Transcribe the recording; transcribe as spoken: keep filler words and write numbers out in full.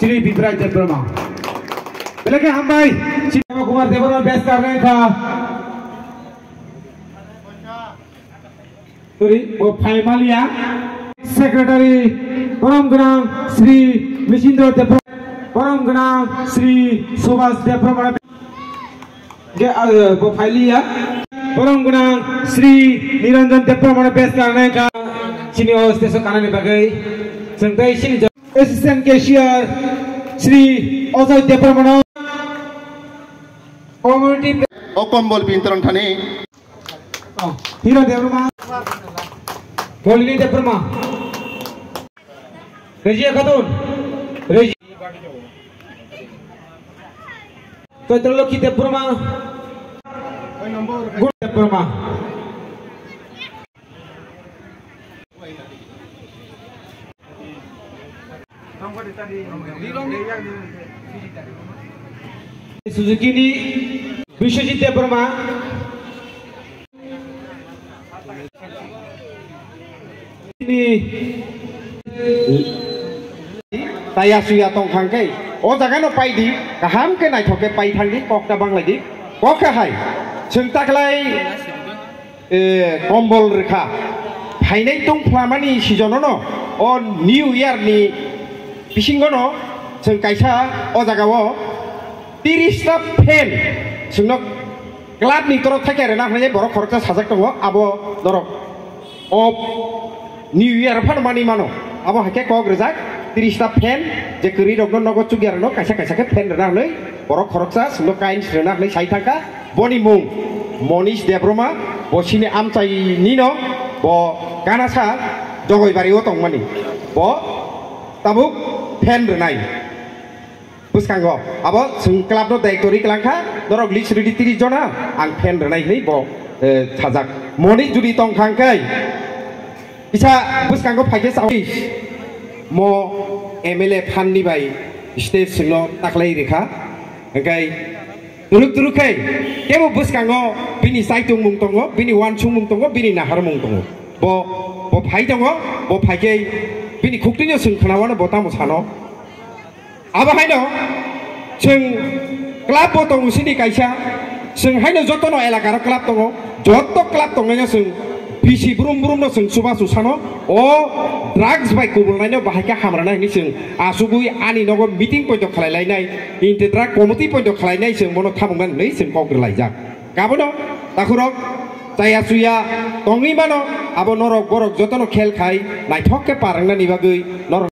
Shri Bitraj Debbarma. Belai khe hambai. Shri Kumar Debbarma best karnai kha. Sorry, bo phai maliya. Secretary, borom gwnang Shri Mishindra Debbarma, borom gwnang Shri Subhas Debbarma. Ge, ah, bo phailiya. Borom gwnang Shri Niranjan Debbarma best karnai kha. Chini o station kanani bagwi. Chwng tei chini Assistant Cashier Shri Ajay Debbarmano community. O kombol pintorong thani. Oh, Hero Debbarma. Molini Debbarma. Rejia Khatun. Rejia. Chaitra Lokhi Debbarma. Gun Debbarma. Suzuki ni Biswajit Debbarma. Ni taya suya tong thang khe, o jaga no pai di, kaham khe naithok khe pai thang di, kok ta banglai di, kok khe hai, chwng taklai. Eh, kombol rwkha. Phainai tong phlamani season-o no, o New Year ni bisingo-no chwng kaisa o jaga-o tiris ta fan chwngno club ni torok thaikhe rwna hwnwi borok khoroksa sajak tongo, abo norok o New Year phano manwi mano. Abo hai khe kok rwjak, tiris ta fan, je kwrwi rokno nogo chukya rokno kaisa kaisa khe fan rwna hwnwi borok khoroksa chwngno coins rwna hwnwi sai thangkha. Boni mung Monish Debbarma, bo chini amchai nino, bo Ganasa Jogoibari o tongmani. Bo tabuk fan rwnai. Bwskango abo chwng club no daitwi rwkha, norok list rwdi tiris jona, ang fan rwnai hinwi bo, eh, sajak. Monish judi tong thang khe, kisa bwskango phaikhe sa-, mo M L A phan ni bai stage chwngno taklai rwkha. Hwnkhe turuk turuk khe kebo bwskango bini chaitung mung tongo, bini uansuk mung tongo, bini nahar mung tongo. Bo, bo phai tongo, bo phaikhe bini khuktwino chwng khwnawano bo tamo sano. Abo haino chwng club bo tongo sini kaisa, chwng haino jotono elakaro club tongo, joto club tongnaino chwng bisi brum brumno chwng chubachu sano, o drugs bai kubulnaino bahai khe hamrana hinwi chwng achugwi ani nogo meeting poito khlai lainai, inti drug committee poito khlainai chwng bono thamuknani hinwi chwng kok rwlaijak. Gabono takhurok chaya chuya tongwi mano, abo norok borok jotono khel khai naithok khe par wngnani bagwi norok